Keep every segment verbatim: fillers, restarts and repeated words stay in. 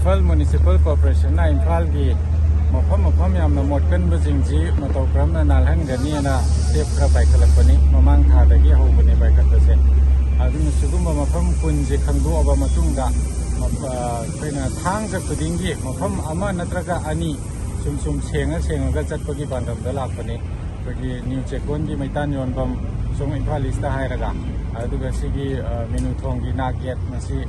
Imphal municipal ꯀꯣꯔꯄꯣꯔꯦꯁꯟꯅ ꯏꯝꯐꯥꯜꯒꯤ ꯃꯐꯝ ꯃꯐꯝ ꯌꯥꯝꯅ ꯃꯣꯠꯀꯟꯕꯁꯤꯡꯁꯤ ꯃꯇꯧ ꯀꯔꯝꯅ ꯅꯥꯜꯍꯟꯒꯅꯤꯅ ꯁ꯭ꯇꯦꯞ ꯈꯔ ꯄꯥꯏꯈꯠꯂꯛꯄꯅꯤ꯫ ꯃꯃꯥꯡ ꯊꯥꯗꯒꯤ ꯍꯧꯕꯅꯤ ꯄꯥꯏꯈꯠꯄꯁꯦ꯫ ꯑꯗꯨꯅ ꯁꯤꯒꯨꯝꯕ ꯃꯐꯝ ꯀꯨꯟꯁꯦ ꯈꯪꯗꯣꯛꯑꯕ ꯃꯇꯨꯡꯗ, ꯃ-, ꯑ, ꯑꯩꯈꯣꯏꯅ ꯊꯥꯡꯖ ꯈꯨꯗꯤꯡꯒꯤ ꯃꯐꯝ ꯑꯃ ꯅꯠꯇ꯭ꯔꯒ ꯑꯅꯤ ꯁꯨꯝ ꯁꯨꯝ ꯁꯦꯡꯉ ꯁꯦꯡꯉꯒ ꯆꯠꯄꯒꯤ ꯄꯥꯟꯗꯝꯗ ꯂꯥꯛꯄꯅꯤ꯫ ꯑꯩꯈꯣꯏꯒꯤ ꯅ꯭ꯌꯨ ꯆꯦꯛꯀꯣꯟꯒꯤ ꯃꯩꯇꯥꯟ ꯌꯣꯟꯐꯝ, ꯁꯣꯝ ꯏꯝꯐꯥꯜ ꯏꯁꯇ ꯍꯥꯏꯔꯒ, ꯑꯗꯨꯒ ꯁꯤꯒꯤ, ꯑ, ꯃꯤꯅꯨ ꯊꯣꯡꯒꯤ ꯅꯥꯛ ꯌꯦꯠ ꯃꯁꯤ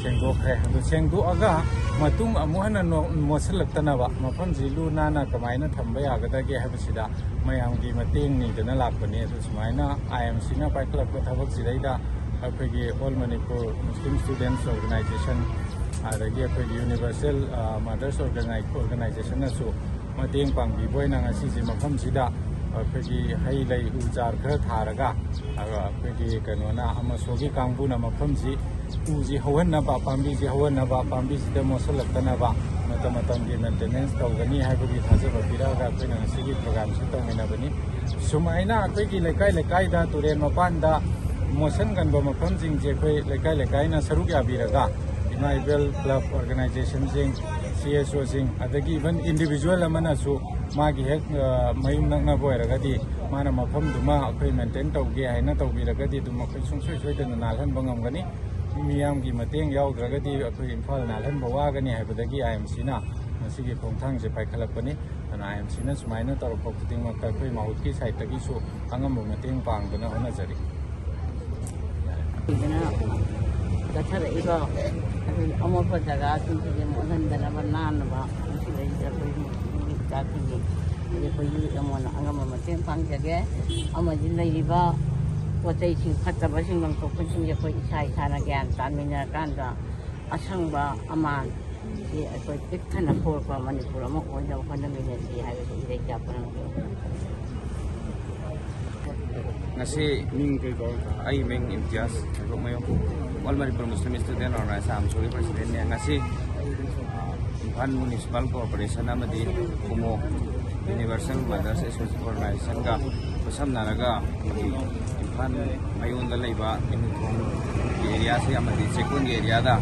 ꯁꯦꯡꯗꯣꯛꯈ꯭ꯔꯦ꯫ ꯑꯗꯨ ꯁꯦꯡꯗꯣꯛꯑꯒ ꯃꯇꯨꯡ ꯑꯃꯨꯛ ꯍꯟꯅ ꯅꯣ-, ꯃꯣꯠꯁꯤꯜꯂꯛꯇꯅꯕ ꯃꯐꯝꯁꯤ ꯂꯨ ꯅꯥꯟꯅ ꯀꯃꯥꯏꯅ ꯊꯝꯕ ꯌꯥꯒꯗꯒꯦ ꯍꯥꯏꯕꯁꯤꯗ ꯃꯌꯥꯝꯒꯤ ꯃꯇꯦꯡ ꯅꯤꯗꯅ ꯂꯥꯛꯄꯅꯤ꯫ ꯑꯗꯨ ꯁꯨꯃꯥꯏꯅ ꯑꯥꯏ ꯑꯦꯝ ꯁꯤꯅ ꯄꯥꯏꯈꯠꯂꯛꯄ ꯊꯕꯛꯁꯤꯗꯩꯗ ꯑꯩꯈꯣꯏꯒꯤ ꯑꯣꯜ ꯃꯅꯤꯄꯨꯔ ꯃꯨꯁꯂꯤꯝ ꯁ꯭ꯇꯨꯗꯦꯟꯁ ꯑꯣꯔꯒꯅꯥꯏꯖꯦꯁꯟ, ꯑꯗꯒꯤ ꯑꯩꯈꯣꯏꯒꯤ ꯌꯨꯅꯤꯚꯔꯁꯦꯜ, ꯑ, ꯃꯗꯔꯁ ꯑꯣꯔꯒꯅꯥꯏ-, ꯑꯣꯔꯒꯅꯥꯏꯖꯦꯁꯟꯅꯁꯨ ꯃꯇꯦꯡ ꯄꯥꯡꯕꯤꯕ ꯑꯣꯏꯅ ꯉꯁꯤꯁꯦ ꯃꯐꯝꯁꯤꯗ ꯑꯩꯈꯣꯏꯒꯤ ꯍꯩ ꯂꯩ ꯎ ꯆꯥꯔ ꯈꯔ ꯊꯥꯔꯒ, ꯑꯗꯨꯒ ꯑꯩꯈꯣꯏꯒꯤ ꯀꯩꯅꯣꯅ, ꯑꯃꯁꯣꯒꯤ ꯀꯥꯡꯕꯨꯅ ꯃꯐꯝꯁꯤ ꯎꯁꯤ ꯍꯧꯍꯟꯅꯕ, ꯄꯥꯝꯕꯤꯁꯤ ꯍꯧꯍꯟꯅꯕ, ꯄꯥꯝꯕꯤꯁꯤꯗ ꯃꯣꯠꯁꯤꯜꯂꯛꯇꯅꯕ ꯃꯇꯝ ꯃꯇꯝꯒꯤ ꯃꯦꯟꯇꯦꯅꯦꯟꯁ ꯇꯧꯒꯅꯤ ꯍꯥꯏꯕꯒꯤ ꯊꯥꯖꯕ ꯄꯤꯔꯛꯑꯒ ꯑꯩꯈꯣꯏꯅ ꯉꯁꯤꯒꯤ ꯄ꯭ꯔꯣꯒ꯭ꯔꯥꯝꯁꯤ ꯇꯧꯃꯤꯟꯅꯕꯅꯤ꯫ ꯁꯨꯃꯥꯏꯅ ꯑꯩꯈꯣꯏꯒꯤ ꯂꯩꯀꯥꯏ ꯂꯩꯀꯥꯏꯗ ꯇꯨꯔꯦꯜ ꯃꯄꯥꯟꯗ ꯃꯣꯠꯁꯤꯟꯒꯟꯕ ꯃꯐꯝꯁꯤꯡꯁꯦ ꯑꯩꯈꯣꯏ ꯂꯩꯀꯥꯏ ꯂꯩꯀꯥꯏꯅ ꯁꯔꯨꯛ ꯌꯥꯕꯤꯔꯒ, ꯏꯃꯥ ꯏꯕꯦꯜ ꯀ꯭ꯂꯕ ꯑꯣꯔꯒꯅꯥꯏꯖꯦꯁꯟꯁꯤꯡ, ꯁꯤ ꯑꯦꯁ ꯑꯣꯁꯤꯡ, ꯑꯗꯒꯤ ꯏꯚꯟ ꯏꯟꯗꯤꯕꯤꯖꯨꯋꯦꯜ ꯑꯃꯅꯁꯨ ꯃꯥꯒꯤ ꯍꯦꯛ, ꯑ, ꯃꯌꯨꯝ ꯅꯛꯅꯕ ꯑꯣꯏꯔꯒꯗꯤ ꯃꯥꯅ ꯃꯐꯝꯗꯨꯃ ꯑꯩꯈꯣꯏ ꯃꯦꯟꯇꯦꯟ ꯇꯧꯒꯦ ꯍꯥꯏꯅ ꯇꯧꯕꯤꯔꯒꯗꯤ ꯑꯗꯨꯝ ꯑꯩꯈꯣꯏ ꯁꯨꯡꯁꯣꯏ ꯁꯣꯏꯗꯅ ꯅꯥꯜꯍꯟꯕ ꯉꯝꯒꯅꯤ꯫ ꯃꯤꯌꯥꯝꯒꯤ ꯃꯇꯦꯡ ꯌꯥꯎꯗ꯭ꯔꯒꯗꯤ ꯑꯩꯈꯣꯏ ꯏꯝꯐꯥꯜ ꯅꯥꯜꯍꯟꯕ ꯋꯥꯒꯅꯤ ꯍꯥꯏꯕꯗꯒꯤ ꯑꯥꯏ ꯑꯦꯝ ꯁꯤꯅ ꯃꯁꯤꯒꯤ ꯈꯣꯡꯊꯥꯡꯁꯦ ꯄꯥꯏꯈꯠꯂꯛꯄꯅꯤ꯫ ꯑꯗꯨꯅ ꯑꯥꯏ ꯑꯦꯝ ꯁꯤꯅ ꯁꯨꯃꯥꯏꯅ ꯇꯧꯔꯛꯄ ꯈꯨꯗꯤꯡꯃꯛꯇ ꯑꯩꯈꯣꯏ ꯃꯍꯨꯠꯀꯤ ꯁꯥꯏꯠꯇꯒꯤꯁꯨ ꯑꯉꯝꯕ ꯃꯇꯦꯡ ꯄꯥꯡꯗꯨꯅ ꯍꯣꯠꯅꯖꯔꯤ꯫ ꯑꯗꯨꯅ ꯆꯠꯊꯔꯛꯏꯕ ꯑꯩꯈꯣꯏ ꯑꯃꯣꯠꯄ ꯖꯒꯥꯁꯤꯡꯁꯤꯗꯤ ꯃꯣꯠꯍꯟꯗꯅꯕ, ꯅꯥꯟꯅꯕ ꯃꯁꯤꯗꯩꯁꯤꯗ ꯑꯩꯈꯣꯏ ꯃꯤꯒꯤ ꯃꯆꯥꯁꯤꯡꯒꯤ, ꯑꯗꯩ ꯑꯩꯈꯣꯏ ꯌꯨꯠ ꯑꯃꯅ ꯑꯉꯝꯕ ꯃꯇꯦꯡ ꯄꯥꯡꯖꯒꯦ꯫ ꯑꯃꯗꯤ ꯂꯩꯔꯤꯕ ꯄꯣꯠ ꯆꯩꯁꯤꯡ ꯐꯠꯇꯕꯁꯤꯡ ꯂꯪꯊꯣꯛꯄꯁꯤꯡꯁꯦ ꯑꯩꯈꯣꯏ ꯏꯁꯥ ꯏꯁꯥꯅ ꯒ꯭ꯌꯥꯟ ꯇꯥꯃꯤꯟꯅꯔꯀꯥꯟꯗ ꯑꯁꯪꯕ ꯑꯃꯥꯟ ꯁꯤ ꯑꯩꯈꯣꯏ ꯄꯤꯛ ꯊꯟꯅ ꯍꯧꯔꯛꯄ ꯃꯅꯤꯄꯨꯔ ꯑꯃ ꯑꯣꯏꯅꯕ ꯍꯣꯠꯅꯃꯤꯟꯅꯁꯤ ꯍꯥꯏꯕꯁꯤ ꯏꯔꯩ ꯆꯥꯛꯄꯅ ꯉꯁꯤ ꯃꯤꯡ ꯀꯩ ꯀꯧ? ꯑꯩ ꯃꯤꯡ ꯏꯝꯇꯤꯌꯥꯖ ꯍꯦꯛꯂꯣꯛꯃꯌꯨꯝ, ꯑꯣꯜ ꯃꯅꯤꯄꯨꯔ ꯃꯨꯁꯂꯤꯝ ꯁ꯭ꯇꯨꯗꯦꯟ ꯑꯣꯔꯒꯅꯥꯏꯖꯦꯁꯟ ꯑꯃꯁꯨꯒꯤ ꯄ꯭ꯔꯁꯤꯗꯦꯟꯠꯅꯦ꯫ ꯉꯁꯤ ꯏꯝꯐꯥꯜ ꯃ꯭ꯌꯨꯅꯤꯁꯤꯄꯥꯜ ꯀꯣꯔꯄꯣꯔꯦꯁꯟ ꯑꯃꯗꯤ ꯀꯨꯃꯣ ꯌꯨꯅꯤꯚꯔꯁꯦꯜ ꯃꯗꯔꯁ ꯑꯦꯁꯣꯁꯤꯌꯦꯁꯟ ꯑꯣꯔꯒꯅꯥꯏꯖꯦꯁꯟꯒ ꯈꯨꯠꯁꯝꯅꯔꯒ ꯑꯩꯈꯣꯏꯒꯤ ꯏꯝꯐꯥꯜ ꯃꯌꯣꯟꯗ ꯂꯩꯕ ꯏꯅꯨꯊꯣꯡꯒꯤ ꯑꯦꯔꯤꯌꯥꯁꯤ ꯑꯃꯗꯤ ꯆꯦꯛꯀꯣꯟꯒꯤ ꯑꯦꯔꯤꯌꯥꯗ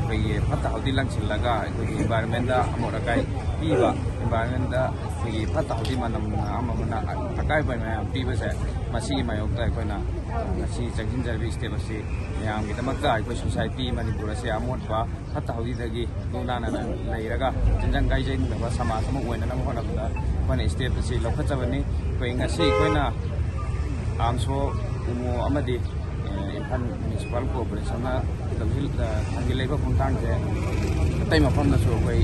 ꯑꯩꯈꯣꯏꯒꯤ ꯐꯠꯇ ꯍꯥꯎꯗꯤ ꯂꯪꯁꯤꯜꯂꯒ ꯑꯩꯈꯣꯏꯒꯤ environment ꯑꯃꯣꯠ ꯑꯀꯥꯏ ꯄꯤꯕ, environment ꯑꯩꯈꯣꯏꯒꯤ ꯐꯠꯇ ꯍꯥꯎꯗꯤ ꯃꯅꯝ ꯑꯃ ꯑꯃꯅ ꯑꯀꯥꯏꯕ ꯃꯌꯥꯝ ꯄꯤꯕꯁꯦ, ꯃꯁꯤꯒꯤ ꯃꯥꯌꯣꯛꯇ ꯑꯩꯈꯣꯏꯅ ꯉꯁꯤ ꯆꯪꯁꯤꯟꯖꯔꯤꯕ step ꯑꯁꯤ ꯃꯌꯥꯝꯒꯤꯗꯃꯛꯇ ꯑꯩꯈꯣꯏ society ꯃꯅꯤꯄꯨꯔ ꯑꯁꯦ ꯑꯃꯣꯠꯄ ꯐꯠꯇ ꯍꯥꯎꯗꯤꯗꯒꯤ ꯂꯨ ꯅꯥꯟꯅ ꯂꯩꯔꯒ ꯆꯤꯟꯖꯪ ꯀꯥꯏꯖꯪꯗꯕ ꯁꯃꯥꯖ ꯑꯃ ꯑꯣꯏꯅꯅꯕ ꯍꯣꯠꯅꯕꯗ ꯑꯩꯈꯣꯏꯅ step ꯑꯁꯤ ꯂꯧꯈꯠꯆꯕꯅꯤ꯫ ꯑꯩꯈꯣꯏ ꯉꯁꯤ ꯑꯩꯈꯣꯏꯅ ꯑꯥꯝꯁꯣ, ꯎꯃꯣ ꯑꯃꯗꯤ, ꯑꯦ, ꯏꯝꯐꯥꯜ Municipal Corporationꯅ ꯂꯧꯁꯤꯜ-, ꯑ, ꯊꯝꯖꯤꯜꯂꯛꯏꯕ ꯈꯣꯡꯊꯥꯡꯁꯦ ꯑꯇꯩ ꯃꯐꯝꯗꯁꯨ ꯑꯩꯈꯣꯏ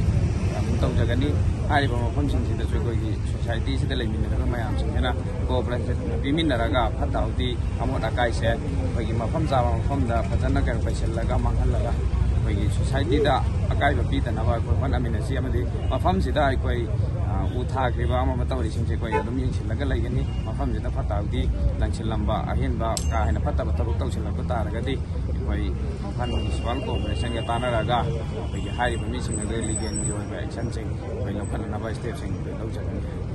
ꯑꯗꯨꯝ ꯇꯧꯖꯒꯅꯤ꯫ ꯍꯥꯏꯔꯤꯕ ꯃꯐꯝꯁꯤꯡꯁꯤꯗꯁꯨ ꯑꯩꯈꯣꯏꯒꯤ societyꯁꯤꯗ ꯂꯩꯃꯤꯟꯅꯔꯤꯕ ꯃꯌꯥꯝꯁꯤꯡꯁꯤꯅ cooperation ꯄꯤꯃꯤꯟꯅꯔꯒ ꯐꯠꯇ ꯍꯥꯎꯗꯤ ꯑꯃꯣꯠ ꯑꯀꯥꯏꯁꯦ ꯑꯩꯈꯣꯏꯒꯤ ꯃꯐꯝ ꯆꯥꯕ ꯃꯐꯝꯗ ꯐꯖꯅ ꯀꯩꯅꯣ ꯄꯩꯁꯤꯜꯂꯒ ꯃꯥꯡꯍꯜꯂꯒ ꯑꯩꯈꯣꯏꯒꯤ societyꯗ ꯑꯀꯥꯏꯕ ꯄꯤꯗꯅꯕ ꯑꯩꯈꯣꯏ ꯍꯣꯠꯅꯃꯤꯟꯅꯁꯤ꯫ ꯑꯃꯗꯤ ꯃꯐꯝꯁꯤꯗ ꯑꯩꯈꯣꯏ, ꯑ, ꯎ ꯊꯥꯈ꯭ꯔꯤꯕ ꯑꯃ ꯑꯃ ꯇꯧꯔꯤꯁꯤꯡꯁꯦ ꯑꯩꯈꯣꯏ ꯑꯗꯨꯝ ꯌꯦꯡꯁꯤꯜꯂꯒ ꯂꯩꯒꯅꯤ꯫ ꯃꯐꯝꯁꯤꯗ ꯐꯠꯇ ꯍꯥꯎꯗꯤ ꯂꯪꯁꯤꯜꯂꯝꯕ, ꯑꯍꯦꯟꯕ ꯀꯥ ꯍꯦꯟꯅ ꯐꯠꯇꯕ ꯊꯕꯛ ꯇꯧꯁꯤꯜꯂꯛꯄ ꯇꯥꯔꯒꯗꯤ ꯑꯩꯈꯣꯏ ꯏꯝꯐꯥꯜ Municipal Corporationꯒ ꯇꯥꯟꯅꯔꯒ ꯑꯩꯈꯣꯏꯒꯤ ꯍꯥꯏꯔꯤꯕ ꯃꯤꯁꯤꯡ ꯑꯗꯨ legalꯒꯤ ꯑꯣꯏꯕ actionꯁꯤꯡ ꯑꯩꯈꯣꯏ ꯂꯧꯈꯠꯅꯅꯕ stepꯁꯤꯡ ꯑꯩꯈꯣꯏ ꯂꯧꯖꯒꯅꯤ꯫